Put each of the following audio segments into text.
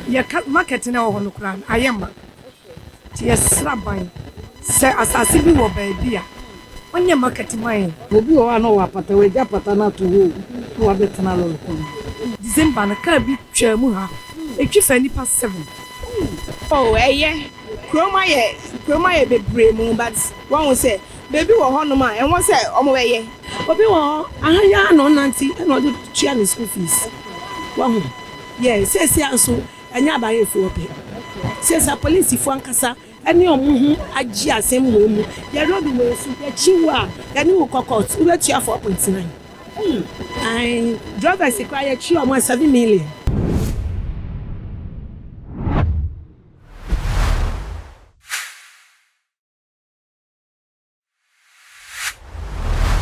Yɛka market no a ɛwɔ hɔ no koraa no, ayɛ ma. Nti yɛsrɛ aban sɛ asase bi wɔ baabi a, ɔnyɛ market ma yɛn. Obi wɔ hɔ a na ɔwɔ apata, wagya apata no ato hɔ o, na wabɛtena lɔre kwan mu. December no, kaa bi twaa mu ha, ɛtwi faa nnipa seven. Oh ɛyɛ kurom ayɛ kurom ayɛ bebree mu but wahu sɛ baabi wɔ hɔ nom a ɛnwɔ sɛ ɔmo bɛyɛ. Obi wɔ hɔ aha yi ara na ɔnante na ɔde tua ne school fees wahu yeah seesei ara nso ɛnyɛ abayɛfoɔ pɛ seesei apolisifoɔ ankasa ɛne ɔmo ho agye asɛm wei mu yɛ road wei so yɛkyi wo a yɛne wo kɔ court wobɛtua 4.9 ae drivers koraa yɛkyi ɔmo a 7 million.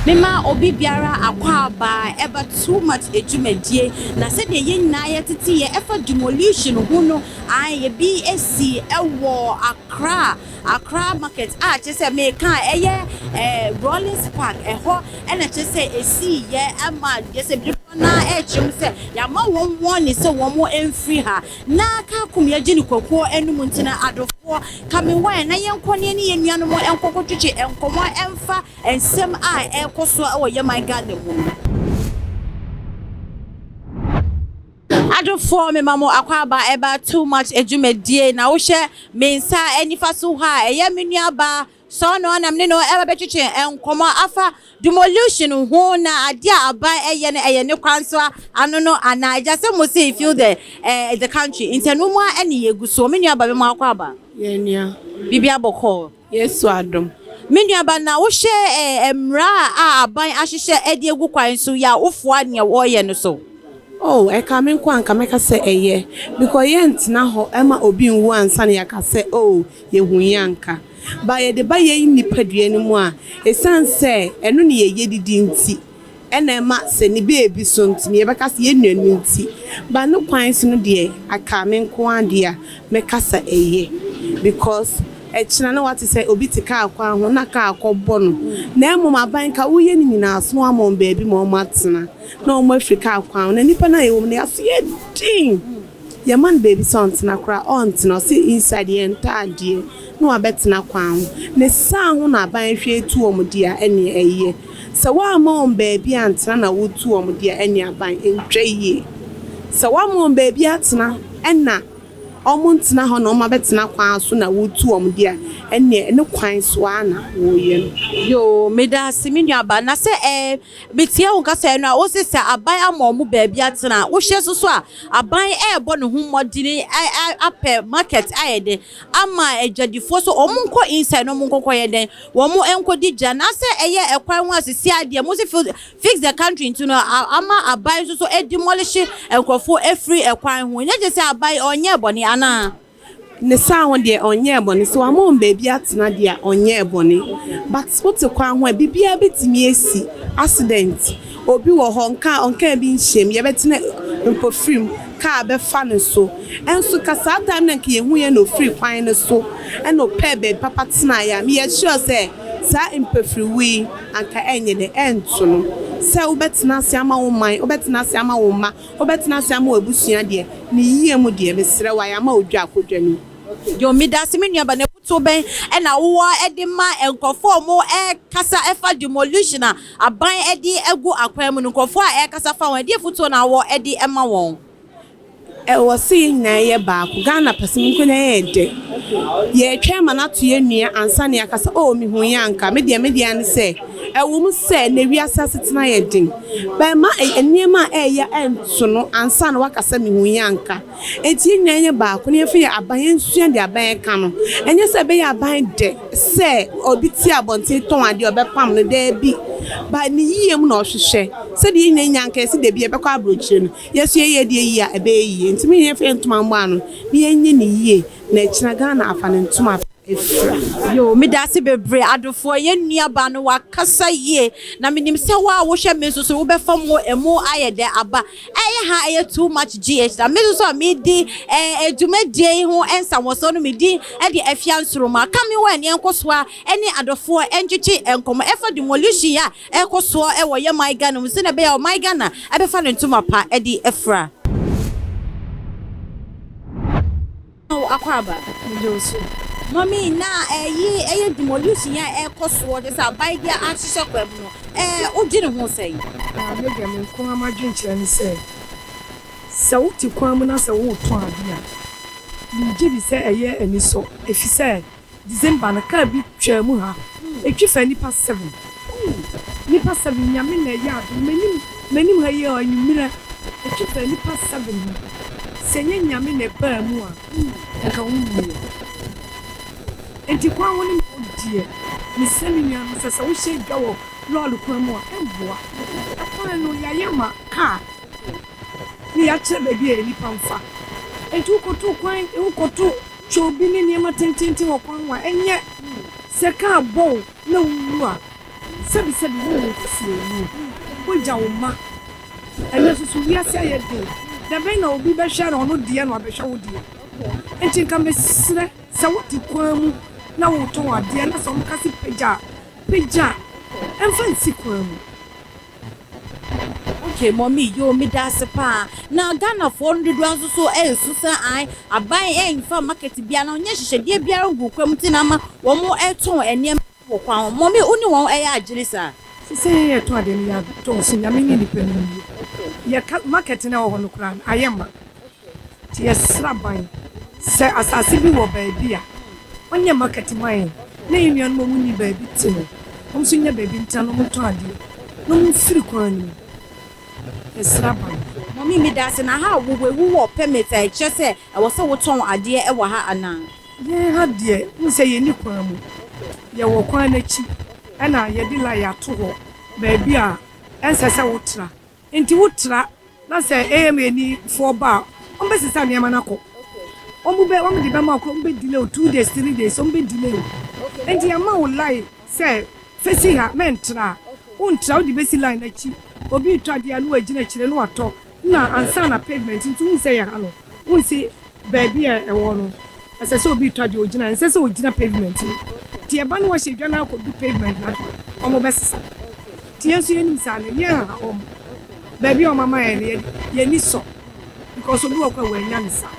Mema obi biara akwaaba ɛba too much adwumadie na sɛdeɛ yɛn nyinaa yɛtete yɛ ɛfa demolition ho no ae ebi esi ɛwɔ Accra Accra market a kyerɛ sɛ meka ɛyɛ ɛɛ Rawlings Park ɛhɔ ɛna kyerɛ sɛ esi yɛ ɛma deɛ sɛ dodoɔ naa ɛkyerɛ mu sɛ yɛama wɔn wɔn sɛ wɔn mfiri ha na kaa kum yɛgye ne kwakuo anum nti na adɔfoɔ kame wɔn na yɛnkɔ ne ne yɛn nuanom nkɔkɔ twitwi nkɔmɔ ɛmfa nsɛm a ɛrekɔ so wɔ yɛman Ghana mu no. Adɔfoɔ, mema mo akwaaba ɛba too much adwumadie na wohyɛ me nsa nifa so hɔ a ɛyɛ me nuaba sɔɔ no anam ne no ɛba bɛtwetwe nkɔmɔ afa demolition ho na adeɛ a aban ɛyɛ no ɛyɛ ne kwan so ano no anaa agya sɛ mo say feel the country nti ɛno mu a ɛne yɛgu so. Me nuaba, me mo akwaaba. Yɛn nua. Biribi abɔkɔɔ? Yesu adom. Me nuaba, na wohyɛ mmara a aban ahyehyɛ ɛde egu kwan so yɛ a wofoa nea wɔreyɛ no so? Oh, ɛka me nko anka mɛka sɛ ɛyɛ because yɛntena hɔ ɛma obi nwu ansa na yɛaka sɛ oh yɛhu yɛ anka ba yɛde ba yɛn nipadua no mu a ɛsiane sɛ ɛno ne yɛyɛ didi nti ɛna ɛma sɛ ne beebi so nti ne yɛbɛka sɛ yɛn nua no nti ba ne kwan so no deɛ aka me nko adeɛ a mɛka sɛ ɛyɛ because ɛkyina na wate sɛ obi te kaa kwan ho na kaa kɔbɔ no na mmom aban ka woyɛ no nyinaa so ama wɔn baabi ma wɔn atena na wɔn afiri kaa kwan ho na nipa no a yɛwɔ mu no yɛaso yɛ den yɛma no baabi sɛ ɔntena koraa ɔntena ɔsɛ inside yɛn ntaadeɛ na wabɛtena kwan ho ne saa ho na aban hwɛ etu wɔn deɛ a ɛne ɛyɛ sɛ wɔama wɔn baabi antena na wotu wɔn deɛ ɛne aban ntwa yie sɛ wɔama wɔn baabi atena ɛna wɔn ntena hɔ na wɔn abɛtena kwan so na wotu wɔn deɛ ɛne ɛne kwan so ara na wɔreyɛ no. Yoo, meda ase me nuaba. Na sɛ metie wo kasa no a wosi sɛ aban ama ɔmo baabi atena, wohyɛ so so a aban ɛɛbɔ ne ho mmɔden apɛ market ayɛ den ama adwadifoɔ so ɔmo nkɔ inside na ɔmo nkɔkɔ yɛ den wɔn nkɔdi dwa na sɛ ɛyɛ ɛkwan ho asisi adeɛ mo si fix the country nti no ama aban nso so demolish nkurɔfoɔ efiri ɛkwan ho nyɛ gye sɛ aban ɔnyɛ bɔne anaa? Ne saa ho deɛ ɔnyɛ bɔne sɛ wama wɔn baabi atena deɛ ɔnyɛ bɔne, but wote kwan ho a biribiara bɛtumi esi accident obi wɔ hɔ nka ɔnka bi nhyɛm yɛbɛtena mpofirim kaa bɛfa ne so ɛnso ka saa time na nka yɛhu yɛn na ofiri kwan no so ɛna ɔpɛ baabi papa tena yɛ a meyɛ sure sɛ saa mpofiriwu yi anka ɛnyɛ dɛ ɛnto no sɛ wobɛtena ase ama wo man, wobɛtena ase ama wo mma, wobɛtena ase ama wo abusua deɛ ne yie mu deɛ mesrɛ wo ayɛ ama odwa akɔdwa no. Yo, meda ase me nuaba. Na ebutu bɛn ɛna wowɔ ɛde ma nkurɔfoɔ a wɔn ɛkasa ɛfa demolition a aban ɛde ɛgu akwan mu no, nkurɔfoɔ a ɛkasa fa wɔn ɛde efutuo na awɔ ɛde ɛma wɔn? Ɛwɔ sɛ yɛn nyinaa yɛ baako. Ghana pɛ sɛ nkonya yɛ dɛ yɛtwɛn ma no ato yɛn nua ansa ne yɛaka sɛ oh mehu yɛ anka me deɛ me deɛ ne sɛ ɛwɔ mu sɛ na wiase asetena yɛ den bɛma nneɛma a ɛyɛ ɛnto no ansa na waka sɛ mehu yɛ anka. Enti yɛn nyinaa yɛ baako na yɛmfa yɛ aban yɛnsua deɛ aban ka no ɛnyɛ sɛ ɛbɛyɛ aban dɛ sɛ obi te abɔnten tɔn adeɛ ɔbɛpam no daabi ba ne yie mu na ɔhwehwɛ sɛdeɛ yɛn nyinaa nya anka yɛsi dabi yɛbɛkɔ aburokyire no yɛso yɛyɛ deɛ yie a ɛbɛyɛ yie nti mi yɛn fɛ ntoma mbɔ ano na yɛnyɛ ne yie na ɛkyina Ghana afa ne ntoma efura. Yo, meda ase bebree adofoɔ. Yɛn nuaba no wakasa yie na menim sɛ wo a wohwɛ me nso so wobɛfa mu emu ayɛ dɛ aba ɛyɛ ha ɛyɛ too much gh na me nso so a medi dwumadie yi ho nsawɔsɔ no medi ɛde Afia Nsoroma ka me wɔ ɛneɛ nkɔ so a ɛne adɔfoɔ ɛntwetwe nkɔmmɔ ɛfa demolition a ɛkɔ soɔ ɛwɔ yɛ man Ghana mu sɛnea ɛbɛyɛ ɔman Ghana ɛbɛfa ne ntoma pa ɛde afira. wo akwaaba. Megye wo so. Mummy, na ɛyi ɛyɛ demolition a ɛrekɔ soɔ, kyerɛ sɛ aban de ahyehyɛ kwan mu no, ɛɛ wodwene ho sɛn? Ah, me deɛ me nko ara m'adwenkyerɛ ne sɛ, sɛ wote kwan mu na sɛ woretɔn adeɛ a, mengye di sɛ ɛyɛ anisɔ, efisɛ December no kaa bi twaa mu ha, ɛtwi faa nnipa seven. Nnipa seven, Nyame na ɛyɛ adom, m'anim m'anim ha yi anwummerɛ, ɛtwi faa nnipa seven ho. Sɛ ɛnyɛ Nyame na ɛbaa mu a, nka wɔn wuiɛ. Enti kwan ho ne me deɛ, mesrɛ me nuanom sɛ, sɛ wohyɛ dwa wɔ lɔɔre kwan mu a, ɛmmoa. Ɛkwan no, yɛayɛ ma kaa ne yɛakyerɛ baabi a nnipa mfa. Enti wokɔto kwan, wokɔto Twa obi ne nneɛma tenteenten wɔ kwan ho a, ɛnyɛ sɛ kaa bɔ wo na wuwu a, sɛbisɛbi wonwu kɔsi owuo. Woagya wo mma. Ɛnnɛ nso so wiase ayɛ den. Da bɛn na obi bɛhwɛ ɔno deɛ na wabɛhwɛ wo deɛ? Enti nka mesrɛ sɛ wote kwan mu na woretɔn adeɛ na sɛ wɔka se pagya a, pagya. Ɛmfa nsi kwan mu. Okay mommy yoo medaase paa. Na Ghana foɔ no dodoɔ nso so ɛresu sɛ ae aban ɛnfa market biara na ɔnyɛ nhyehyɛdeɛ biara ngu kwan mu nti na ama wɔn ɛtɔn nneɛma wɔ kwan ho. Mommy wo ne wɔn ɛyɛ adwene saa? Sesei yɛn yɛtɔn adeɛ no yɛadɔɔso Nyame ne nipa nim yie. Yɛka market no a ɛwɔ hɔ no koraa no ayɛ ma. Nti yɛsrɛ aban sɛ asase bi wɔ baabi a ɔnyɛ market ma yɛn na yɛn nuanom a wɔnni baabi te no wɔn nso nya baabi ntena na wɔntɔn adeɛ na wɔmfiri kwan no mu. Yɛsrɛ aban. Mummy medase na ha wo wo wɔ permit a ɛkyerɛ sɛ ɛwɔ sɛ wotɔn adeɛ wɔ ha anaa? Yɛn ha deɛ wohu sɛ yɛnni kwan mu, yɛwɔ kwan no akyi ɛna yɛde line ato hɔ baabi a ɛnsɛ sɛ wotra. Nti wo tra na sɛ AMA ni foɔ ba a, wɔn bɛ sesa nneɛma no akɔ. Wɔn bɛ wɔn de bɛma wo koraa wɔn bɛ delay wo 2 days, 3 days, wɔn bɛ delay wo. Nti yɛama wo line sɛ fesi ha mɛntra a, wontra, wode bɛsi line no akyi. Obi retɔ adeɛ a na wagyina akyire na watɔ na ansa na pavement nti wohu sɛ yɛ ha no, wohu sɛ baabi a ɛwɔ no, ɛsɛ sɛ obi retɔ adeɛ ogyina, ɛnsɛ sɛ ogyina pavement no. Nti ɛba no wɔhyɛ dwa no akɔdu pavement no ado, wɔn bɛsesa. Nti yɛn nso yɛnim saa no, yɛn ha wɔn baabi a wɔn ama yɛn no, yɛn ani sɔ because obi wɔ kɔ a wɔanya ne saa.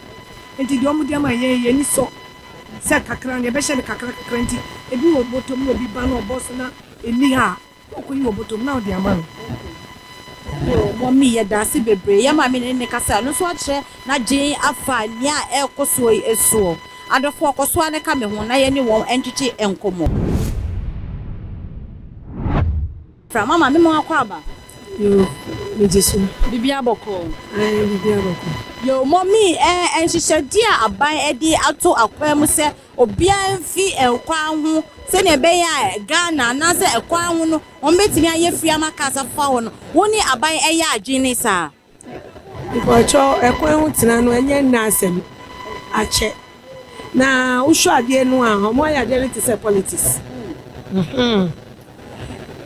Nti deɛ wɔn de ama yɛn, yɛn ani sɔ sɛ kakra no yɛbɛhyɛ no kakra kakra. Nti ebi wɔ bɔtɔm na obi ba na ɔbɔ so na ɛni ha a, ɔkɔyi wɔ bɔtɔm na ɔde ama no. Yoo mummy, yɛda ase bebree. Yɛ maame ne ne kasa no nso akyerɛ n'adwene afa nea ɛrekɔ soɔ yi soɔ. Adɔfoɔ, kɔ so ara ne ka me ho na yɛne wɔn ntwetwe nkɔmmɔ. Fra mama me mo akɔ aba. Yoo, megye so. Biribi abɔkɔ? Ayi, biribi abɔkɔ. Yoo mummy, nhyehyɛdeɛ a aban de ato akwan mu sɛ obiara mfi ɛkwan ho sɛnea ɛbɛyɛ a Ghana anaasɛ ɛkwan ho no wɔn bɛtumi ayɛ firi ama cars afa hɔ no, wɔn ne aban ɛyɛ adwene saa? Mpɔkyɛw, ɛkwan ho tena no ɛnyɛ nna asɛm, akyɛ. Na wohwɛ adeɛ no a, ɔmo ayɛ adeɛ no te sɛ politics.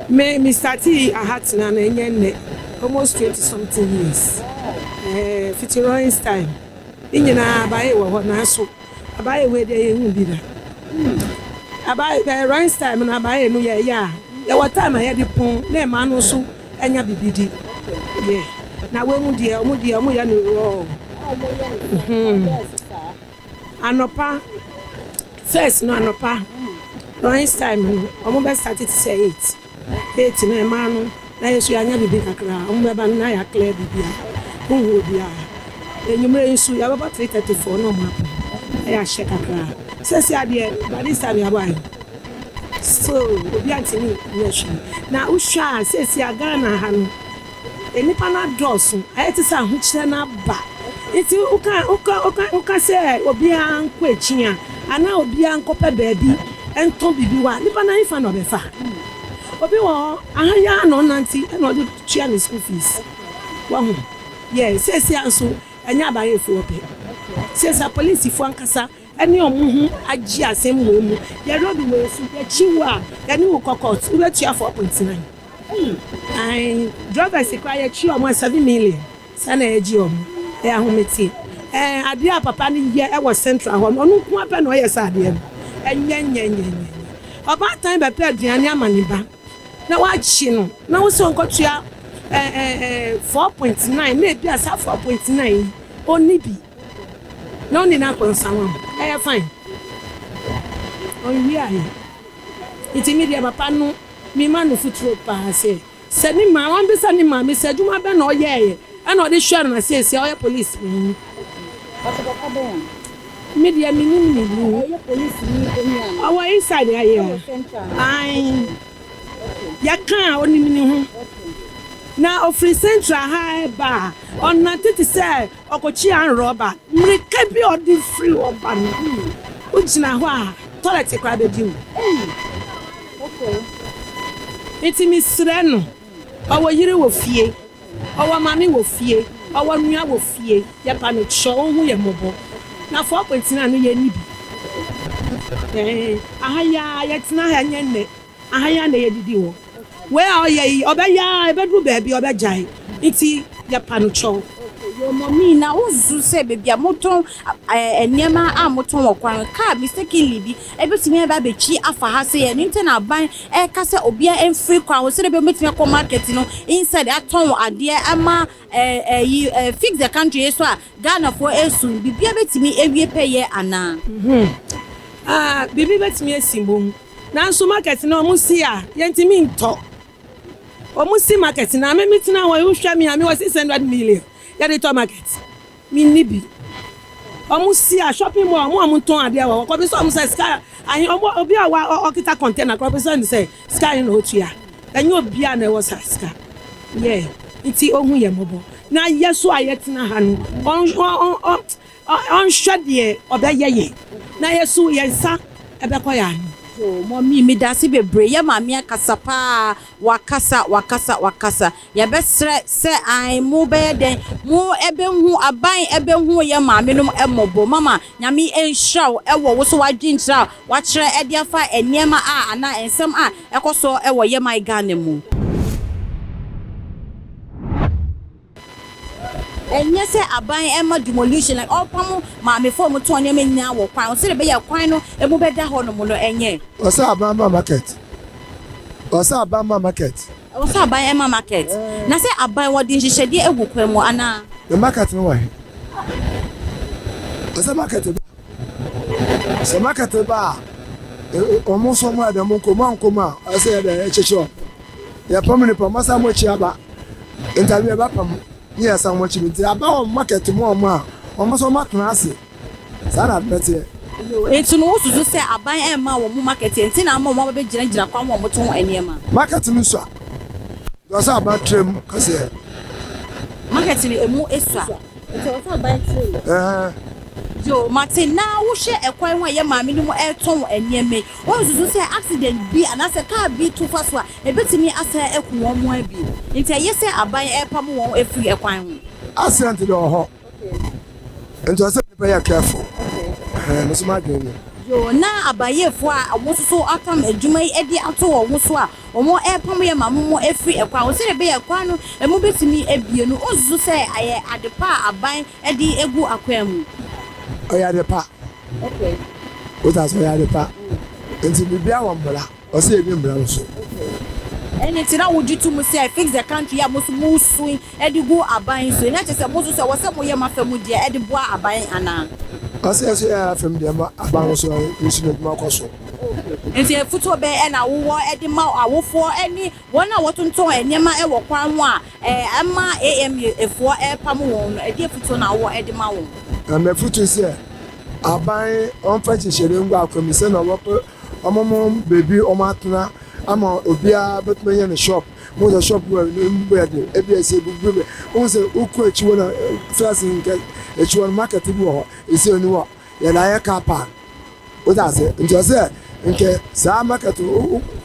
Me start aha tena no ɛnyɛ nnɛ, almost 20 something years. Fiti Rawlings time. Ne nyinaa abaayɛ wɔ hɔ, nanso abaayɛ wei deɛ yɛnhu bi da. Abaayɛ Rawlings time no, abaayɛ no yɛyɛ a yɛwɔ time a yɛde pɔn na ɛma no nso ɛnya bibi di. Yeah. Na wei mu deɛ, ɔmo deɛ ɔmo yɛ no raw. Anɔpa first no, anɔpa Rawlings time no, ɔmo bɛ start te sɛ 8 8 na ɛmaa no na yɛ so yɛanya bibi kakra, ɔmo bɛba no na yɛa clear biribi a wohu obiara. Enyimire yi nso yɛbɛbɔ 3:34 na ɔmo apɔn na yɛahyɛ kakra. Sɛsi adeɛ, by this time yɛabɔ ayɛ so obi antumi nyɛ hwee. Na wohwɛ a, sɛsi a Ghana ha no, nnipa no adɔɔso, ayɛ te sɛ ahokyerɛ no aba. Nti woka sɛ obiara nkɔ akyi a, anaa obiara nkɔpɛ baabi ntɔn biribi hɔ a, nnipa no ahefa na ɔbɛfa? Obi wɔ hɔ aha yi ara na ɔnante ɛna ɔde tua ne school fees. Wahu yɛ sɛsi a nso ɛnyɛ abayɛfoɔ pɛ, sɛsi a polisifoɔ ankasa ɛne ɔmo ho agye asɛm wɔ mu. Yɛrɛ bi wɔ esu yɛkyi wo a, yɛne wo kɔ court, wobɛtua 4.9. Ayi, drivers kora yɛkyi ɔmo a, 7 million saa na yɛgye ɔmo. Ɛyɛ ahomete. Adeɛ a papa no yɛ ɛwɔ Central hɔ no, ɔno nko apɛ na ɔyɛ saa adeɛ no. Ɛnyɛ nyɛ nyɛ nyɛ ɔbaatan bɛpɛ aduane ama ne ba na wakyi no na wosɛ ɔnkɔtua 4.9 na ebi a saa 4.9 yi ɔnni bi. Na ɔne no akɔ nsawam. Ɛyɛ fine. Ɔnwiaeɛ. Nti me deɛ papa no mema no futuro paa sɛ sɛ ne maame ɔmbisa ne maame sɛ adwuma bɛn na ɔyɛeɛ ɛna ɔde hwɛɛ no na seesia ɔyɛ police ni. Ɔsɛ papa bɛn a? Me deɛ menim ne din. Ɔyɛ police ni panyin ana? Ɔwɔ inside ha yi a. Ae. Yɛka a ɔnim ne ho. Na ɔfiri central ha ɛba a ɔnante te sɛ Ɔkɔkyi anrɔba. Mmirika bi a ɔde firi hɔ ba no, wogyina hɔ a, toilet koraa bɛdi wo. Nti mesrɛ no, ɔwɔ yere wɔ fie, ɔwɔ maame wɔ fie, ɔwɔ nua wɔ fie, yɛpa no kyɛw, ɔnhu yɛn mmɔbɔ. Na 4.9 no yɛnni bi. Ɛɛ, aha yi ara, yɛtena ha ɛnyɛ nnɛ. Aha yi ara na yɛdidi wɔ. Wei a ɔyɛ yi, ɔbɛyɛ ara, ɛbɛduru baabi a ɔbɛgyae. Nti yɛpa no kyɛw. Yoo mummy na wo susu sɛ baabi a motɔn nneɛma a motɔn wɔ kwan no car mistakenly bi ɛbɛtumi aba abɛtwi afa ha sei ɛno nti na aban ɛka sɛ obiara mfiri kwan ho sɛdeɛ ɛbɛyɛ wɔbɛtumi akɔ market no inside atɔn adeɛ ama ɛyi fix the country yi so a Ghanafoɔ ɛresu biribiara bɛtumi awie pɛyɛ anaa? Ah biribi bɛtumi asi mmom. Nanso market no ɔmo si a yɛntumi ntɔ. Ɔmo si market no a me metena hɔ yi wohwɛ me a mewɔ 600 million yɛde tɔ market. Menni bi. Ɔmo si a shopping mall ɔmo a ɔmo tɔn adeɛ wɔ hɔ kɔbisa ɔmo sɛ sika ahe ɔmo obi a wa ɔkita container koraa ɔbisa no sɛ sika ahe na ɔtua. Ɛnyɛ obiara na ɛwɔ saa sika. Yeah nti ohu yɛn mmɔbɔ. Na yɛ so a yɛtena ha no ɔn ɔn ɔn Ɔnhwɛ deɛ ɔbɛyɛ yɛn na yɛ so yɛn nsa bɛkɔ yɛn ano. Yoo mummy medase bebree yɛ maame akasa paa wakasa wakasa wakasa yɛbɛsrɛ sɛ ae mo bɛyɛ dɛn mo ɛbɛhu aban ɛbɛhu yɛ maame nom ɛmɔbɔ mama nyame ɛnhyira wo ɛwɔ wo so wadwenkyerɛ a wakyerɛ ɛde afa ɛneɛma a anaa ɛnsɛm a ɛkɔsoɔ ɛwɔ yɛ man Ghana mu. Ɛnyɛ sɛ aban ɛma demolition like ɔpamo maamefo a wɔtɔn nneɛma nyinaa wɔ kwan ho sɛdeɛ ɛbɛyɛ a kwan no emu bɛda hɔ nom no ɛnyɛ. Ɛwɔ sɛ aban ma market. Ɛwɔ sɛ aban ma market. Ɛwɔ sɛ aban ɛma market. Na sɛ aban wɔde nhyehyɛdeɛ agu kwan mu anaa? Na market no wɔ he? Ɛwɔ sɛ market ba. Sɛ market ba a, wɔn nso wɔn ayɛ dɛ wɔn nkɔ mu ankɔ mu a, ɛwɔ sɛ yɛ dɛ yɛkyekyere wɔn. Yɛpam nnipa, wɔn asan wɔn akyi aba. Nti yɛbɛpam ne yɛsan wɔn akyi. Nti aba wɔn market mu wɔn a, wɔn nso wɔn atena ase. Saa na ade no teɛ. Nti no wosusu sɛ aban ɛmma wɔn market nti na ama wɔn aba bɛgyinagyina kwan ho a wɔtɔn nneɛma? Market no sua. Nti ɔsɛ aban tra mu kɛseɛ. Market no emu sua. Nti ɔsɛ aban tra mu. Ɛɛ. Yoo mate na wohwɛ ɛkwan ho a yɛ maame no mu ɛretɔn nneɛma yi Wonsusu sɛ accident bi anaasɛ car bi to fa so a, ebetumi asan aku wɔn mmoa bio? Nti ɛyɛ sɛ aban repamo wɔn afiri ɛkwan ho. Accident deɛ wɔ hɔ nti ɔsɛ nipa yɛ careful ɛhɛn me nso m'adwene ni. Yoo na abayɛfoɔ a wɔn nso so atam adwuma yi de ato wɔn ho so a wɔn repamo yɛ maame mo afiri ɛkwan ho sɛdeɛ ɛbɛyɛ ɛkwan no ɛmu bɛtumi abue no wonsusu sɛ ɛyɛ ade pa a aban de agu akwan mu? Ɛyɛ ade pa. Wote ase? Ɔyɛ ade pa. Nti biribiara wɔ mmara. Ɔsɛ yɛdi mmara no so. Ɛno nti na wogye to mu sɛ fix the country yi a mo nso moresu yi de gu aban so yi, na kyerɛ sɛ mo nso so ɛwɔ sɛ moyɛ mo afa mu deɛ de boa aban anaa? Ɔsɛ yɛn nso yɛyɛ afa mu deɛ ma aban no so nso n'adwuma kɔ so. Nti afutuo bɛn na wowɔ de ma awofoɔ ne wɔn a wɔtontɔn nneɛma wɔ kwan ho a ɛma AMA foɔ repamo wɔn no, ɛdeɛn afutuo na wowɔ de ma wɔn? Na m'afutuo sɛ aban ɔmfa nhyehyɛeɛ ngu akwan mu sɛdeɛ wɔbɛ wɔn baabi wɔn atena ama obiara bɛtumi anya ne shop. Mo sɛ shop wɔ no mu bɛyɛ den ebi ɛsɛ ebubu bɛ wɔn sɛ wokɔ akyi hɔ na fɛs nkɛ akyi hɔ no market bi wɔ hɔ esi ɛni hɔ. Yɛde ayɛ car park wote ase nti ɔsɛ nkɛ saa market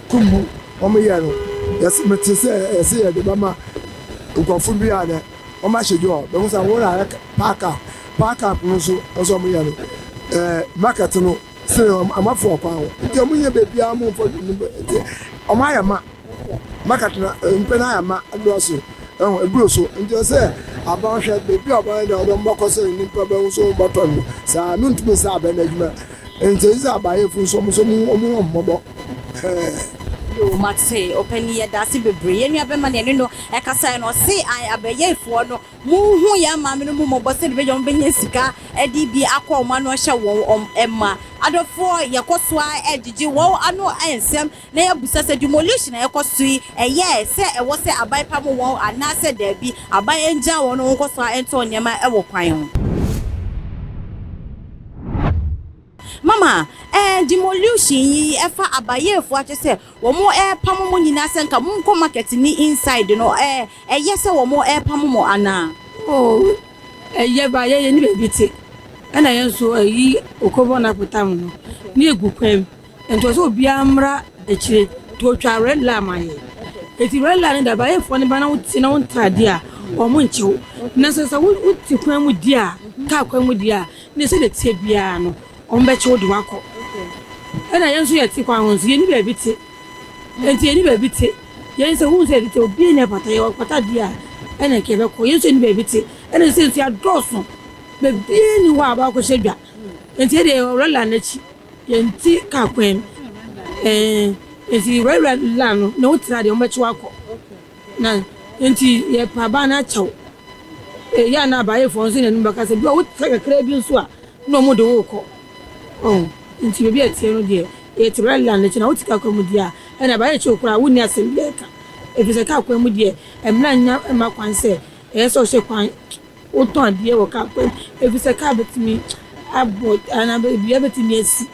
kumbu wɔn yɛ no yɛsɛ mete sɛ yɛsɛ yɛde bɛma nkurɔfo bi a dɛ wɔn ahyɛ dwa hɔ bɛhu sɛ wɔn ayɛ park up park up no nso nso wɔn yɛ no ɛɛ market no sɛ wɔn amafo ɔkwan ho nti wɔn nyɛ beebi a wɔn mfɔ nti wɔn ayɛ ma. Market no mpɛ no ayɛ ma adɔɔso ɛho eburo so nti ɔsɛ aban hwɛ beebi a ɔban dɛ ɔdɔ mbɔkɔ sɛ nipa bɛhu so bɔtɔ no saa no ntumi sɛ abɛn n'adwuma nti ɛsɛ sɛ abayɛfo nso ɔmo nso ɔmo ɔmo mmɔbɔ ɛɛ. Yoo mate ɔpanin yɛdaase bebree yɛn nua bɛma na yɛne no ɛkasaɛ no ɔse ae abɛyɛfoɔ no Monhu yɛn maame no mu mmɔbɔ sɛdeɛ ɛbɛyɛ a wɔbɛnya sika de bi akɔ wɔn ano ahyɛ wɔn mma. Adɔfoɔ, yɛkɔ so ara gyegye wɔn ano nsɛm na yɛabisa sɛ demolition a ɛrekɔ so yi, ɛyɛ sɛ ɛwɔ sɛ aban pamo wɔn anaasɛ daabi, aban ngyaa wɔn na wɔnkɔ so ara ntɔn nneɛma wɔ kwan ho. Mama, eh, demolition yi ɛfa abayeefoɔ akyɛ sɛ wɔn ɛrepamo mo nyinaa sɛ nka mo nkɔ market ni inside no, eh, ɛyɛ sɛ wɔn ɛrepamo mo anaa? Oh, ɛyɛ ba yɛ yɛni baabi te, ɛna yɛn nso ayi okobɔ no apotam no ne egu kwan mu, nti ɔsɛ obiara mmra akyire, nti otwa red line ma yɛ, eti red line no da abayeefoɔ no ba na wote na wontra adeɛ a, wɔn nkye wo, na sɛ sɛ wote kwan mu di a, kaa kwan mu di a, Ne sɛdeɛ ɛteɛ biara no, wɔbɛkye wo de wo akɔ. Ɛna yɛn nso yɛte kwan ho nso, yɛnni baabi te. Enti yɛnni baabi te. Yɛn sɛ wohu sɛ yɛde te, obiara nni apata. Yɛwɔ apata deɛ a, ɛna nka yɛbɛkɔ. Yɛn nso yɛnni baabi te. Ɛna sɛ nso yɛadɔɔso. Baabiara nni hɔ a wɔakɔhyɛ dwa. Enti yɛn deɛ yɛwɔ rɛla no akyi. Yɛnte kaa kwan mu. Ɛɛ, enti rɛla no, na wotra deɛ, wɔbɛkye wo akɔ. Na enti yɛpɛ aban no akyɛw. Ɛyɛ a na abaefoɔ nso na bɛka sɛ, bi a wotra kakra bi nso a, na wɔn de wo rekɔ. Ɔho, nti baabi a ɛteɛ no deɛ, yɛte red line no akyi na wote kaa kwan mu deɛ a, ɛna abaeɛ kye wo koraa a, wonni asɛm biara ka. Ɛfiri sɛ kaa kwan mu deɛ, mmara nnya mma kwan sɛ ɛyɛ sɛ ɔhyɛ kwan Wotɔn adeɛ wɔ kaa kwan mu efisɛ kaa bɛtumi abɔ anaa biribiara bɛtumi asi.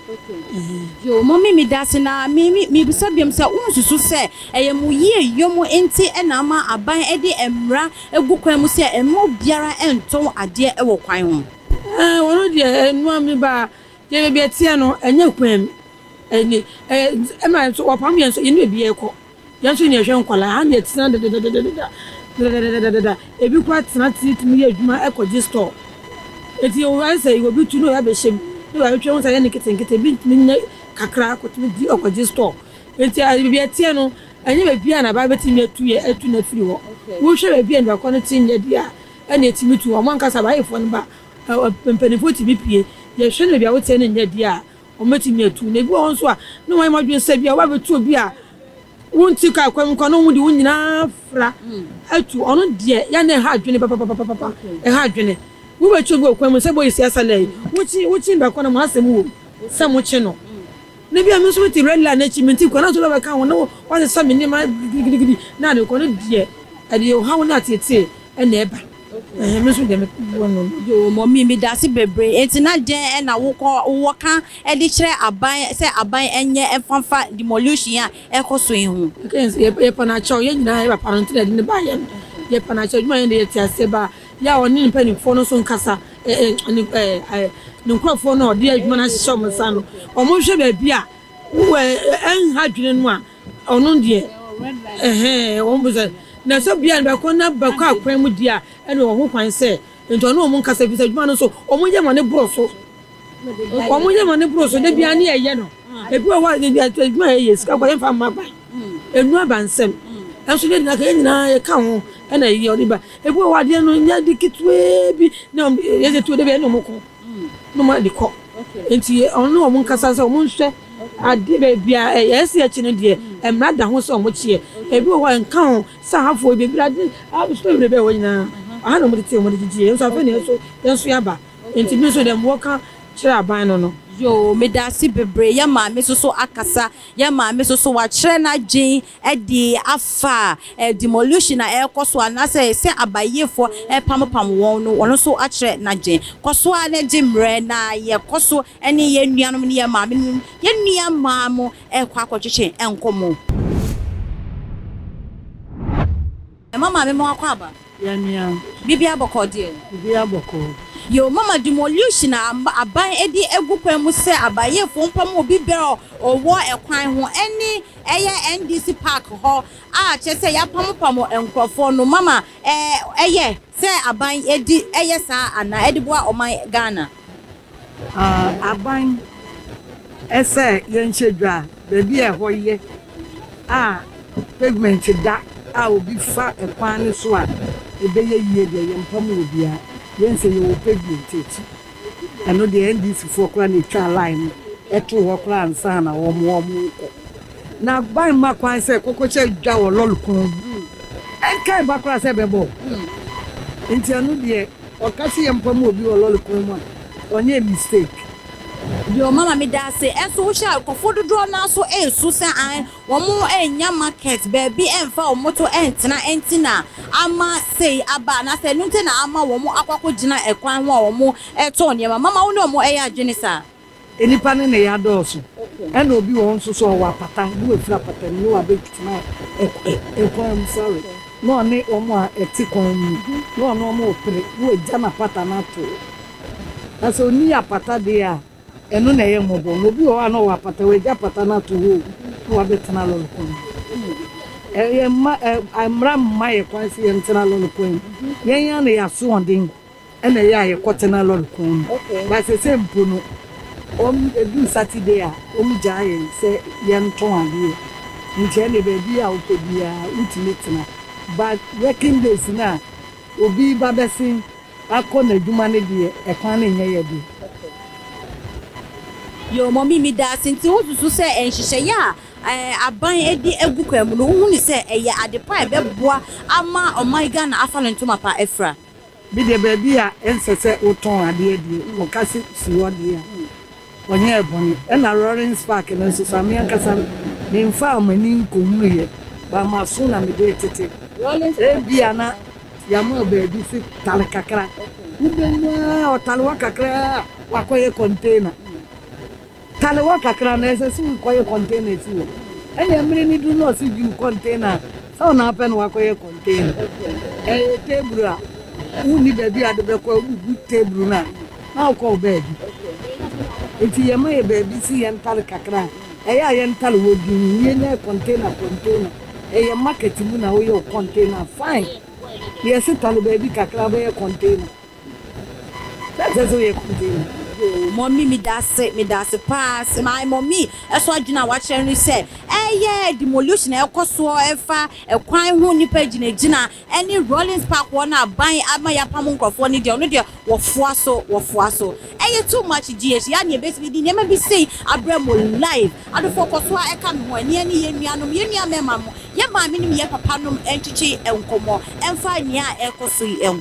Yoo mummy medase na me me mebisa biom sɛ wonsusu sɛ ɛyɛ mo yie yɔ mo nti na ama aban de mmra agu kwan mu sɛ mma obiara ntɔn adeɛ wɔ kwan ho? Ɛɛ ɔno deɛ ɛnoa me ba deɛ baabi ɛteɛ no ɛnyɛ kwan mu ɛne ɛɛ ɛma nso wɔpam yɛn nso yɛne baabi yɛkɔ. Yɛn nso yɛhwɛ nkwadaa, ha na yɛtena dedadadada, dedadadada, ebi koraa tena tumi yɛ adwuma kɔgye store. Eti ayɛ sɛ obi tu na ɔyɛ abɛhyɛ mu, na wabɛtwa ho sɛ ayɛ no nketenkete, ebi ntumi nyɛ kakra kɔtumi di ɔkɔgye store. Eti baabi a ɛteɛ no, ɛnyɛ baabi a na ba bɛtumi atu yɛ atu no afiri hɔ. Wohwɛ baabi a nipa korɔ no te nyɛ deɛ a, ɛna ɛtumi tu. Wɔn ankasa abayefoɔ no ba, mpanimfoɔ tumi pue, yɛhwɛ no baabi a woteɛ no nyɛ deɛ a, Wɔbɛtumi atu. Na ebi wɔ hɔ nso a, na wɔayɛ wɔn adwene sɛ ebia wɔabɛtu obi a wonte kaa kwan mu koraa na wɔde wɔn nyinaa fra atu. Ɔno deɛ, yɛ a na ɛha adwene papapapapa. Ɛha adwene. Wobɛkye obi wɔ kwan mu sɛ boys asa na yi, wokye wokye no bɛkɔ na mo asɛm wom sɛ mokye no. Na ebia me nso mete red line no akyi, mente kwan na nso wobɛka ho na woasesa me nneɛma gidigidi na ade kɔ no deɛ, ɛde ɔhaw ne ateetee na ɛba. Ɛhɛn, me nso deɛ meboa no no. Yoo mummy medase bebree enti na dɛn na wokɔ wowɔ ka de kyerɛ aban sɛ aban nyɛ mfa mfa demolution a ɛkɔ so yi ho. Yɛka sɛ yɛpa no akyɛw yɛn nyinaa yɛ papa no nti na yɛde no baeɛ no yɛpa no akyɛw adwuma yɛn deɛ yɛte aseɛ ba yɛ a ɔne ne mpanimfoɔ no nso nkasa ɛ ne ɛ ɛ ne nkurɔfoɔ no a ɔde adwuma no ahyehyɛ wɔn nsa no wɔn nhwɛ baabi a ɛnha adwene no a Ɔno deɛ ɛhɛn wɔn bu sɛ na sɛ bia no bɛkɔ na bɛkɔ akwan mu deɛ a ɛna wɔ ho kwan sɛ nti ɔne wɔn nkasa fi sɛ adwuma no nso wɔn yɛ ma ne boro so wɔn yɛ ma ne boro so de bia ne ɛyɛ no ebi wɔ hɔ a adwuma yɛ yɛ sika kɔ yɛn fa mma ban enu aba nsɛm ɛnso ne nyinaa yɛn nyinaa yɛ ka ho ɛna yɛ ɔde ba ebi wɔ hɔ adeɛ no nyɛ de ketewaa bi na yɛ de tuo de bi ɛna wɔn ko. na wɔn de kɔ nti ɔno wɔn nkasa sɛ wɔn nhwɛ ade baabi a ɛyɛ ɛsɛ akyi no deɛ mmara da ho sɛ wɔn kyeɛ ebi wɔ hɔ a nka ho sɛ ahafoɔ bebree ade ahosuo bebree bɛyɛ hɔ nyinaa aha na wɔn tete wɔn de gyegye yɛn nso afei na yɛn nso yɛn nso yaba nti bi nso deɛ mmoa ka kyerɛ aban no no. Yoo medase bebree yɛ maame soso akasa yɛ maame soso wakyerɛ n'adwen de afa demolition a ɛrekɔ so anaasɛ sɛ abayiefoɔ repampam wɔn no, ɔno nso akyerɛ n'adwene. Kɔ so ara na gye mmerɛ na yɛkɔ so ne yɛn nuanom ne yɛn maamenom, yɛn nua mmaa mo rekɔ akɔtwetwe nkɔmmɔ. Mama maame mo akɔ aba. Yɛn nua. Biribiara bɔkɔɔ deɛ? Biribiara bɔkɔɔ. Yoo mama demolition a aban de agu kwan mu sɛ abayiefoɔ mpam obi biara a ɔwɔ ɛkwan ho ɛne ɛyɛ NDC park hɔ a kyerɛ sɛ yɛapamopam nkurɔfoɔ no mama ɛyɛ sɛ aban di ɛyɛ saa anaa ɛde boa ɔman Ghana? Aban sɛ yɛnhyɛ dwa a, baabi a ɛhɔ yɛ a pavement da a obi fa kwan no so a ɛbɛyɛ yie deɛ yɛmpam obiara. Yɛn sɛ yɛwɔ pavement akyi. Ɛno deɛ NDC foɔ koraa na ɛtwaa line no too hɔ koraa ansa na wɔn wɔn rekɔ. Na aban mma kwan sɛ kɔkɔhyɛ dwa wɔ lɔre kwan mu. Ɛnkae ba koraa sɛ ɛbɛbɔ wo. Nti ɛno deɛ ɔka sɛ yɛmpam obi wɔ lɔre kwan mu a, ɔnyɛɛ mistake. Yoo mama medaase ɛnso wohwɛ a nkurɔfoɔ dodoɔ no ara nso ɛresu sɛ an wɔn nnya market baabi ɛmfa wɔn to ɛntena ɛnti na ama sei aba anaasɛ ɛno nti na ama wɔn akɔ akɔgyina ɛkwan ho a wɔn ɛretɔn nneɛma mama wo ne wɔn ɛyɛ adwene saa? Nnipa no nneyɛɛ adɔɔso. Ɛna obi wɔ hɔ nso so ɔwɔ apata na wafiri apata no mu na wabɛtena ɛkwan mu sorry na ɔne wɔn a ɛte kwan mu na ɔne wɔn repere na wagya n'apata no ato hɔ. Na sɛ ɔnni apata deɛ a ɛno na ɛyɛ mmɔbɔ. Na obi wɔ hɔ a na ɔwɔ apata wagya apata no ato hɔ o na wabɛtena lɔre kwan mu. Ɛyɛ mma ɛ mmara mma yɛ kwan sɛ yɛntena lɔre kwan mu. Yɛn ara na yɛn asoɔden. Ɛna ɛyɛ a yɛkɔ tena lɔre kwan mu. But sesei mpo no, wɔn ɛduru Saturday a, wɔn gyaa yɛn sɛ yɛntɔn adeɛ. Nti ɛnneɛ baabi a wopɛ biara wotumi tena. But working days no a obi ba bɛsen akɔ n'adwuma no deɛ, ɛkwan no nyɛ yɛ den. Yoo mummy medaase nti wosusu sɛ nhyehyɛeɛ a aban de agu kwan mu no wohu no sɛ ɛyɛ ade pa a ɛbɛboa ama ɔman Ghana afa ne ntoma pa afira? Me deɛ baabi a ɛnsɛ sɛ wotɔn adeɛ deɛ wɔka sɛ si hɔ deɛ a, wɔnyɛɛ bɔne. Ɛna Rawlings Park no nso so a, me ankasa memfaa m'ani nkɔhunuiɛ, but m'aso na mede retete. Ebia na yɛama wo baabi se tare kakra, wobɛhu ara ɔtare hɔ kakra a, wakɔyɛ container. Tare hɔ kakra na ɛsɛ sɛ wokɔyɛ container si hɔ. Ɛnna mmere no duru na ɔse gye wo container a, sɛ wo na wopɛ na woakɔyɛ container. Ɛyɛ table a wonni baabi a wode bɛkɔ a, wobubu table no a na wokɔ wo baabi. Enti yɛma yɛ baabi si yɛntare kakra a, ɛyɛ a yɛntare hɔ dinn na yɛnyɛ container container. Ɛyɛ market mu na woyɛ wo container a, fine. Yɛse tare baabi kakra wobɛyɛ container. Sɛ sɛ woyɛ container. Yoo mummy medase medase paa se my mummy ɛso adwene a wakyerɛ no sɛ ɛyɛ demolition a ɛkɔ soɔ ɛfa ɛkwan ho nipa gyinagyina ɛne Rawlings park hɔ no aban ama yapam nkorɔfoɔ no deɛ ɔno deɛ wɔfoa so wɔfoa so ɛyɛ too much GH yɛ a na yɛbɛtumi de nneɛma bi sei abrɛ mo live adofoɔ kɔ so a ɛka me ho ɛne ɛne yɛn nuanom yɛn nua mɛma mo yɛn maame nom yɛn papa nom ntwetwe nkɔmmɔ ɛmfa nea ɛkɔ so yi ho.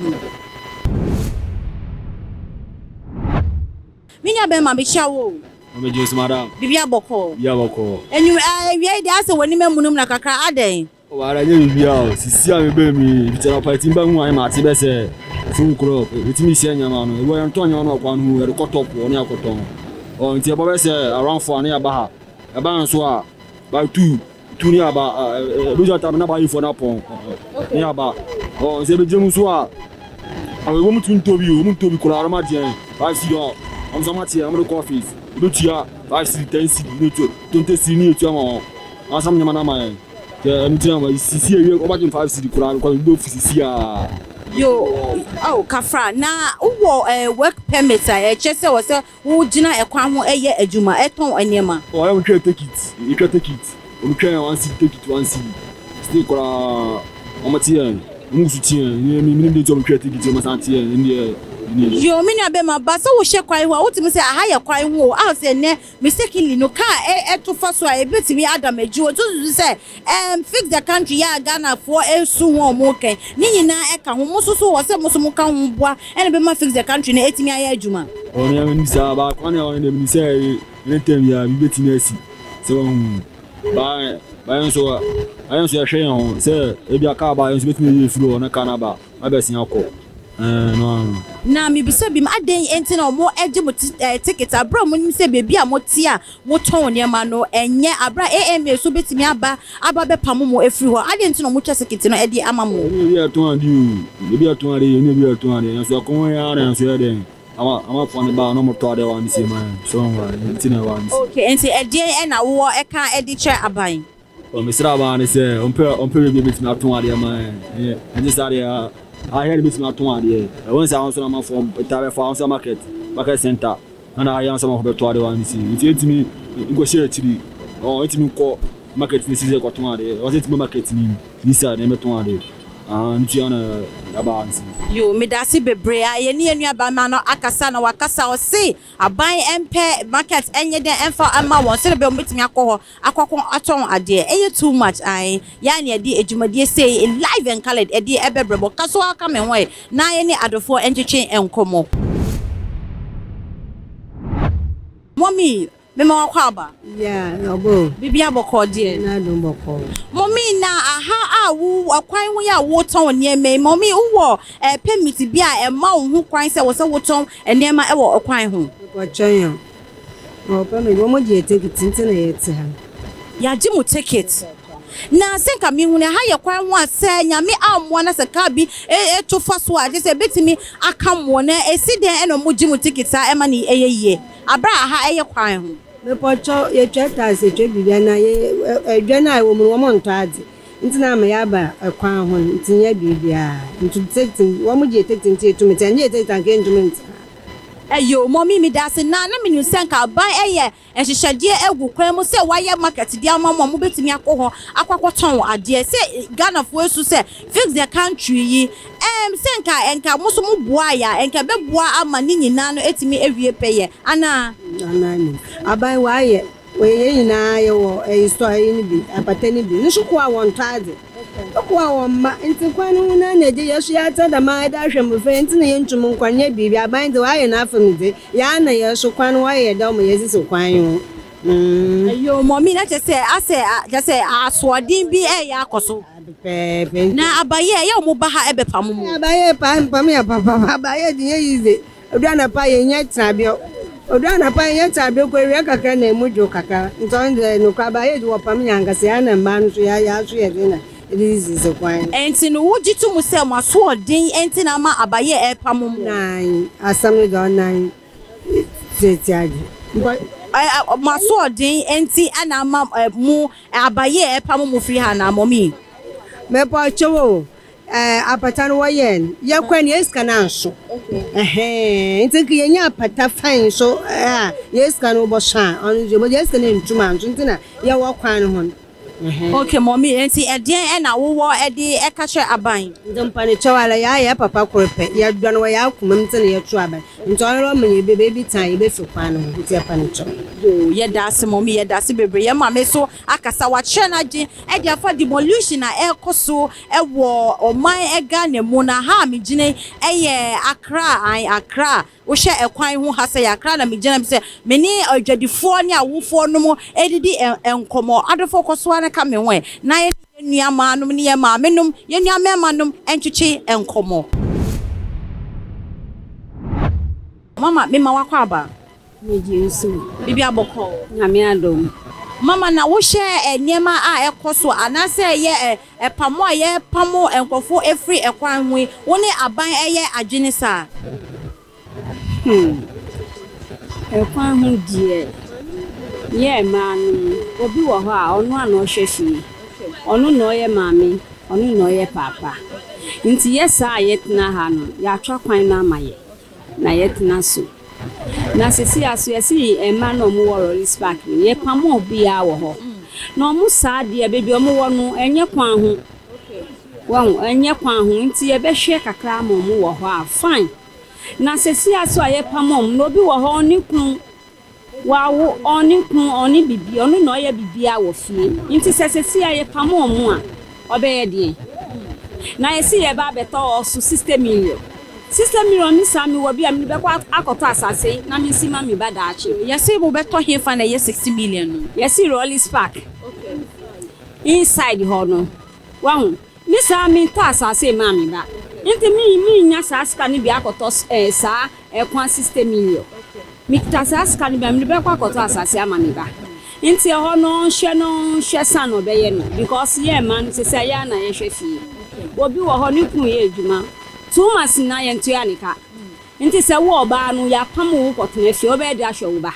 Me nua bɛrima, mekyia wo o. Mame gye so madam. Biribi abɔkɔɔ. Biribi abɔkɔɔ. Enyim awia yi deɛ asɛ w'anim amunum na kakra adɛn? O ara nyɛ biribi a o. Sisi a mebɛɛ mu yi, fiti anɔpa etimi ba hu ayɛ ma ate bɛ sɛ 4 o'clock. Etimi hyɛ nneɛma no. Ebi wɔ yɛntɔn nneɛma no wɔ kwan ho, yɛde kɔ top hɔ ne akɔtɔn. Ɔ nti ɛbɔ bɛ sɛ around 4 a ne yɛaba ha. Yɛba nso a by 2. Tu ne aba ebi nso atam na ba yifoɔ no apɔn ne aba ɔ sɛ ebi gyina mu nso a wɔn tu ntɔ bi wɔn ntɔ bi koraa wɔn agye 5 cedi ɔ wɔn nso wɔn ateɛ wɔn de kɔ office ebi tua 5 cedi 10 cedi ne tua 20 cedi ne etua ma wɔn wɔn asam nneɛma no ama yɛn sɛ ɛno ti na wɔn sisi ewie wɔn agye 5 cedi koraa kɔ ebi ofi sisi a. Yo, oh, kafra, na wowɔ eh, work permit a ɛkyerɛ sɛ wɔ sɛ Wogyina ɛkwan ho yɛ adwuma, tɔn nneɛma. Ɔyɛ wɔn twɛ tekit, yɛtwa tekit, wɔn twɛ yɛn 1 cedi tekit 1 cedi, still koraa wɔn te yɛn, wɔn gusu te yɛn, mi mi nim de nti wɔn twɛ tekit wɔn san te yɛn, ɛn deɛ ɛni. Yoo me nua bɛma ba sɛ wohyɛ kwan ho a wotumi sɛ aha yɛ kwan ho o a sɛ nnɛ mistakenly no car ɛto fa so a ebetumi ada m'akyi o nti wosusu sɛ Ɛɛm fix the country yi a Ghana foɔ ɛresu ho a ɔmo kɛn ne nyinaa ɛka ho mo nso so wɔ sɛ mo nso mo ka ho boa ɛna ɛbɛma fix the country no atumi ayɛ adwuma. Ɔno deɛ menim saa but kwan a ɔno deɛ menim sɛ anytime biara biribi bɛtumi asi sɛ wahu but but yɛn nso yɛn nso yɛhwɛ yɛn ho sɛ ebi a kaa ba yɛn nso bɛtumi ayi afiri hɔ na kaa no aba abɛsen akɔ. Ɛɛ no ara no. Na mebisa biom, adɛn nti na wɔgye mo ticket bere a wɔnim sɛ baabi a mote a motɔn nneɛma no nyɛ, bere a AMA nso betumi aba aba abɛpamo mo afiri hɔ? Adɛn nti na wɔtwa ticket no de ama mo? Yɛne obi a ɛtɔn ade o, obi a ɛtɔn ade, yɛne obi a ɛtɔn ade, nanso ɛkɔm yi ara na yɛn nso yɛyɛ dɛn, ama amafoɔ no ba a na wɔtɔ adeɛ wɔ ha no sie ma yɛn, so wɔn a, ɛno nti na ɛwɔ ha no sie. Okay, nti ɛdeɛn na wowɔ ka de kyerɛ aban? Ɔ mesrɛ abaa no sɛ ɔmpɛ ɔmpɛ baabi a obetumi atɔn adeɛ ma yɛn. Ɛnyɛ ɛnte saa deɛ a ahia na ebetumi atɔn adeɛ. Ɛwɔ sɛ ahosuo na amanfoɔ taa bɛfa ahosuo market market center ɛna ahia nso amanfoɔ bɛtɔ adeɛ wɔ ha no si. Nti yɛntumi nkɔhyɛ akyiri. Ɔ yɛntumi nkɔ market no si sɛ kɔtɔn adeɛ. Ɛwɔ sɛ yɛtumi ba market no mu inside na yɛbɛtɔn adeɛ. Ah, ntua na yɛaba ha nti. Yoo medase bebree a yɛne yɛn nua barima no akasa na wakasa ɔse aban mpɛ market nyɛ dɛn ɛmfa mma wɔn sɛdeɛ ɛbɛyɛ wɔbɛtumi akɔ hɔ akɔko atɔn adeɛ ɛyɛ too much ae yɛa na yɛde adwumadie sei live and coloured ɛde ɛbɛbrɛ mo ka so ara ka me ho ɛ na yɛne adɔfoɔ ntwetwe nkɔmmɔ. Mummy Mema wo akwaaba. Yeah, ɔbɔ o. Biribiara bɔkɔɔ deɛ. Nyame adom bɔkɔɔ. Mummy na aha a wo ɛkwan ho yi a wotɔn nneɛma yi, mummy wowɔ eh, permit bi a ɛma wo ho kwan sɛ wɔ sɛ wotɔn nneɛma ɛwɔ ɔkwan ho? Mepɔkyɛ yɛn. Mewɔ permit, wɔn gye yɛ ticket nti na yɛte ha. Yɛagye mo ticket. Na sɛ nka mehunu ɛha yɛ kwan ho a sɛ Nyame ammoa na sɛ car bi to fa so a kyerɛ sɛ ɛbɛtumi aka mo na ɛsi dɛn ɛna wɔn gye mo ticket saa ɛma no ɛyɛ yie aberɛ a aha ɛyɛ kwan ho. Mepɔkyɛw yɛtwa tax yɛtwa biribia na yɛ ɛdwa no a ɛwɔ mu no wɔn ntɔ adze nti na ama yɛaba ɛkwan ho no nti nyɛ biribiaa nti ticket wɔn gye yɛ ticket nti yɛtumi te ɛnyɛ yɛ ticket anka yɛntumi ntena ha. Ɛyoo mummy medase na na menim sɛ nka aban ɛyɛ Nhyehyɛdeɛ agu kwan mu sɛ wɔayɛ market de ama mo a mobɛtumi akɔ hɔ akɔ akɔtɔn adeɛ sɛ Ghanafoɔ asu sɛ fix the country yi ɛɛm sɛ nka nka mo nso mo boaeɛ a nka ɛbɛboa ama ne nyinaa no atumi awie pɛyɛ anaa? Anaa nim. Aban wɔayɛ wɔyɛ yɛn nyinaa yɛwɔ ɛyi store ɛyi no bi apata no bi no so koa wɔntɔ adze. Ekoa wɔn mma, ntsi kwan no ho no ana egye, yɛso yɛatse dɛm ara dze ahwɛ mbofra yi ntsi na yenntum nnkɔ nnyɛ biribi, aban dze ɔayɛ n'afamu dze, yɛa na yɛso kwan no wɔayɛ yɛ dɛw ma yɛsisi kwan yi ho mm. Yoo mummy na kyerɛ sɛ asɛ kyerɛ sɛ asoɔden bi ɛɛyɛ akɔ so. Pɛpɛɛpɛ nti. Na abayɛ ɛyɛ ɔmo ba ha ɛbɛpamo mo. Abayɛ paa mpam yɛ papaapa abayɛ de nyɛ easy. Odu anapa yennyɛ tsenabew. Odu anapa yennyɛ tsenabew kɔ ewia kakra na emu dwo kakra. Ntsi ɔno dze nokwar ba yɛ dze wɔpam hɛn ankasa hɛn na mbaa no so yɛaso yɛ dzen na yɛdze sisi kwan. Enti no wogye to mu sɛ mo asoɔden nti na ama abayɛ repamo mo? Naae, asɛm no dze ɔnan tseetsee adze. Mpo. Mo asoɔden nti na ama mo abayɛ repamo mo firi ha anaa, mummy? Mepɔ kyɛw o, Eh apata no wɔyɛɛ no yɛkɔɛ no yɛ sika no anso ɛhɛn nti nka yɛnya apata fine so a yɛ sika no bɔso a ɔno nso yɛ sika no ntum anso nti na yɛwɔ kwan no ho no ɛhɛn. Okay mummy nti ɛdeɛn ɛna wowɔ ɛde ɛka kyerɛ aban? Nti mpanikyɛw ara yɛayɛ yɛ papa kor pɛ yɛdɔ no wɔ yɛ akoma mu nti na yɛto aban nti ɔno ɔma yɛ beebi tse a yɛbɛfi kwan no ho nti yɛpanikyɛw. Yoo yɛdaase mummy yɛdaase bebree yɛ maame so akasa wakyerɛ n'adwen ɛde afa demolition a ɛrekɔ so Wɔ ɔman Ghana mu no ha a megyina yi yɛ Accra ae Accra wohwɛ ɛkwan ho ha sɛ yɛ Accra na megyina mi sɛ me ne adwadifoɔ ne awofoɔ nom ɛredidi nkɔmmɔ adɔfoɔ kɔ so ara ka me ho ɛ na yɛne yɛn nua maa nom ne yɛn maame nom yɛn nua mmarima nom ntwetwe nkɔmmɔ. Mama me ma wakɔ aba. Megye nso. Biribi abɔkɔɔ. Nyame adom. Mama na wohwɛ nneɛma a ɛkɔ so anaasɛ ɛyɛ ɛpamo a yɛpamo nkurɔfoɔ ɛfiri ɛkwan ho yi, wo ne aban ɛyɛ adwene saa? Hmm. Ɛkwan ho deɛ, yɛ mmaa no, obi wɔ hɔ a ɔno a na ɔhwɛ fie. Ɔno na ɔyɛ maame, ɔno na ɔyɛ paapa. Nti yɛ saa a yɛtena ha no, yɛatwa kwan no ama yɛ. na yɛtena so. Na sesei ara so yɛse mmaa no a wɔwɔ Rawlings Park no, yɛpamo obiara wɔ hɔ. Na wɔn saa deɛ baabi a wɔwɔ no ɛnyɛ kwan ho. Wahu, ɛnyɛ kwan ho nti yɛbɛhwɛ kakra ama wɔn wɔ hɔ a, fine. Na sesei ara so a yɛpamo wɔn no, obi wɔ hɔ ɔne kunu Wawo, ɔnne kunu, ɔnne bibi, ɔno na ɔyɛ biribiara wɔ fie. Nti sɛ seesei a yɛpamo ɔmo a, ɔbɛyɛ deɛn? Na yɛse yɛreba abɛtɔ ɔso 60 million. 60 million ne saa mewɔ bi a, mede bɛkɔ akɔtɔ asase na mensi ma me ba daakye. Yɛse mobɛtɔ hefa na ɛyɛ 60 million no? Yɛse Rawlings Park inside hɔ no. Wahu? Me saa mentɔ asase mmaa me ba. Nti me mennya saa sika no bi akɔtɔ eh, saa ɛkwan 60 million. Mekita saa sika no bi a, mede bɛkɔ akɔtɔ asase ama me ba. Nti ɛhɔ no ɔnhwɛ no ɔnhwɛ san na ɔbɛyɛ no because yɛn mma no sesei yɛn ara na yɛhwɛ fie. Obi wɔ hɔ ne kunu yɛ adwuma two months nyinaa yɛntua ne ka. Nti sɛ wo ɔbaa no yɛapam wo kɔtena fie wobɛyɛ de ahwɛ wo ba.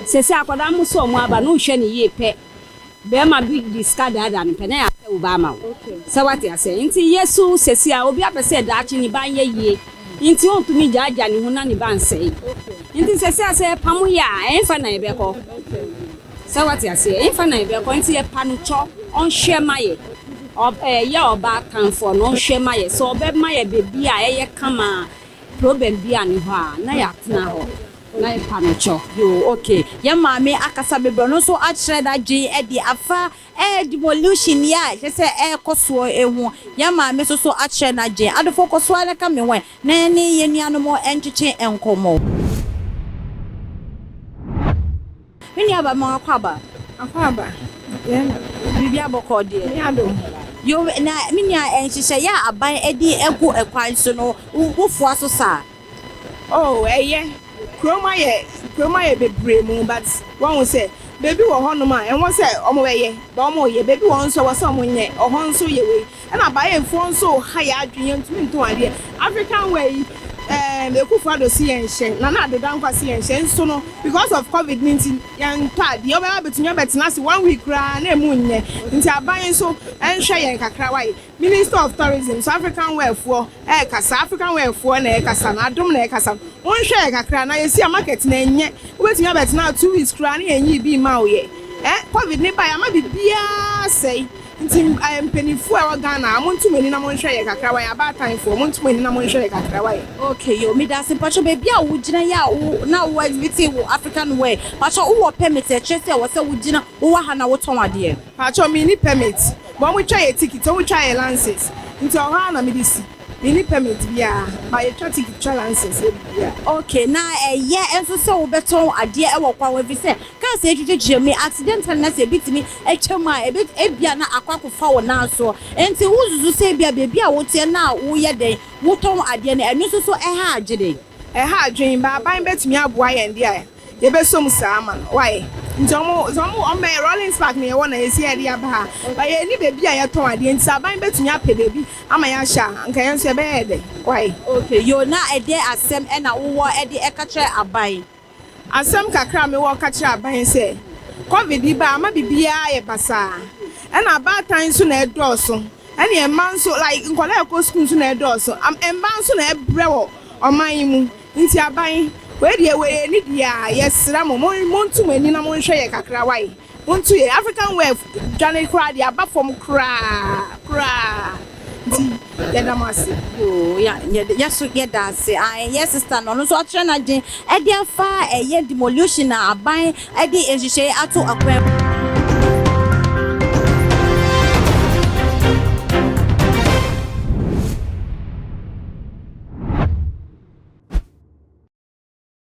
Sesei akwadaa mo sɛ ɔmo aba no wohwɛ no yie pɛ Bɛɛma bi de sika daadaa no pɛ na yɛasɛ wo ba ama wo. Sɛ wate aseɛ? Nti yɛ so sɛsi a obi apɛ sɛ daakye ne ba nyɛ yie nti ɔntumi gyaagyaa ne ho na ne ba nsɛe. Nti sɛsi a sɛ yɛpamo yɛ a ɛnfa na yɛbɛkɔ? Sɛ wate aseɛ? Ɛnfa na yɛbɛkɔ? Nti yɛpa no kyɔ ɔnhwɛ ma yɛ. Ɔyɛ ɔbaatanfoɔ no ɔnhwɛ ma yɛ sɛ ɔbɛma yɛ baabi a ɛyɛ kama a problem biaa nni hɔ a na yɛatena hɔ na yɛpa no kyɛw. Yoo ok yɛn maame akasa bebree ɔno nso akyerɛ n'adwene de afa ɛɛ demolition yi a kyerɛ sɛ ɛɛkɔ soɔ ho yɛn maame nso so akyerɛ n'adwene adofo kɔ so ara ka me ho ɛ na yɛne yɛn nuanom ntwetwe nkɔmmɔ. Me nua ba ma wakɔ aba. Akɔ aba. Yɛn na. Biribi abɔkɔ deɛ. Me adom. Yo na me nua nhyehyɛeɛ a aban de agu kwan so no wo foa so saa? Oh ɛyɛ. Kurom ayɛ kurom ayɛ bebree mu but wahu sɛ baabi wɔ hɔ nom a ɛnwɔ sɛ ɔmo bɛyɛ but ɔmo yɛ baabi wɔ hɔ nso ɛwɔ sɛ ɔmo nyɛ ɔhɔ nso yɛ wei Ɛna baeɛfoɔ nso ha yɛ adwene yɛntumi ntɔn adeɛ African wear yi ɛɛm Akufo Addo se yɛnhyɛ Nana Addo Dankwa se yɛnhyɛ nso no because of covid no nti yɛntɔ adeɛ wobɛba abɛtumi abɛtena ase one week koraa na ɛmu nyɛ nti aban nso nhwɛ yɛn kakra wai Minister of tourism nso African wear foɔ ɛɛkasa African wear foɔ na ɛɛkasa no adom na ɛɛkasa no monhwɛ yɛn kakra na yɛsi a market no ɛnyɛ wobɛtumi abɛtena ha 2 weeks koraa na yɛnyii bi mma wo yɛ ɛ covid no baeɛ ama biribiara asɛe Nti mpaninfoɔ a ɛwɔ Ghana ha monto mo ani na monhwɛ yɛ kakra wai abaatan foɔ monto mo ani na monhwɛ yɛ kakra wai. Okay yoo medase mpakyɛw baabi a wo gyina yi a wo na wo exhibit wo African wear mpakyɛw wo wɔ permit a ɛkyerɛ sɛ ɛwɔ sɛ wo gyina wo wɔ ha na wo tɔn adeɛ. Mpakyɛw menni permit but ɔmo twa yɛ ticket ɔmo twa yɛ lances nti ɔhɔ ara na mede si menni permit biara but yɛtwa ticket twa lances yɛ biribiara. Okay na ɛyɛ nso sɛ wo bɛtɔn adeɛ ɛwɔ kwan ho efisɛ Cars a etwitwatwitwa mu yi, accidentally na sɛ ebi tumi twa mu a, ebe ebia na akɔ akɔfa wo nan soɔ. Enti wosusu sɛ ebia baabi a woteɛ no a woyɛ dɛn, wotɔn adeɛ no, ɛno nso so ɛha adwene? Ɛha adwene, but aban bɛtumi aboa yɛn deɛ a, yɛbɛsɔ mu saa ama no. Why? Nti ɔmo, sɛ ɔmo, ɔmo bɛyɛ, Rawlings Park na yɛwɔ na yɛsi yɛde aba ha, but yɛnni baabi a yɛtɔn adeɛ, nti sɛ aban bɛtumi apɛ baabi ama yɛahyɛ a, anka yɛn nso ɛbɛyɛ yɛ dɛ. Why? Okay, yoo, na ɛdeɛn asɛm na wowɔ de ka kyerɛ aban? Asɛm kakra a mewɔ ka kyerɛ aban sɛ, Covid yi bae ama biribiara ayɛ basaa. Ɛna abaatan nso na ɛdɔɔso. Ɛne mma nso like nkwadaa a ɛkɔ sukuu nso na ɛdɔɔso. Mmaa nso na ɛbrɛ wɔ ɔman yi mu. Nti aban, wei deɛ wei ɛni deɛ a, yɛsrɛ mo, monto mo ani na monhwɛ yɛ kakra wai. Wontu yɛ African wear dwane koraa deɛ aba fam koraa koraa nti yɛda mo ase. Yoo ya yɛ so yɛda ase ae yɛ sister no ɔno nso akyerɛ n'adwen ɛde afa ɛyɛ demolition a aban ɛde nhyehyɛe ato akwan mu.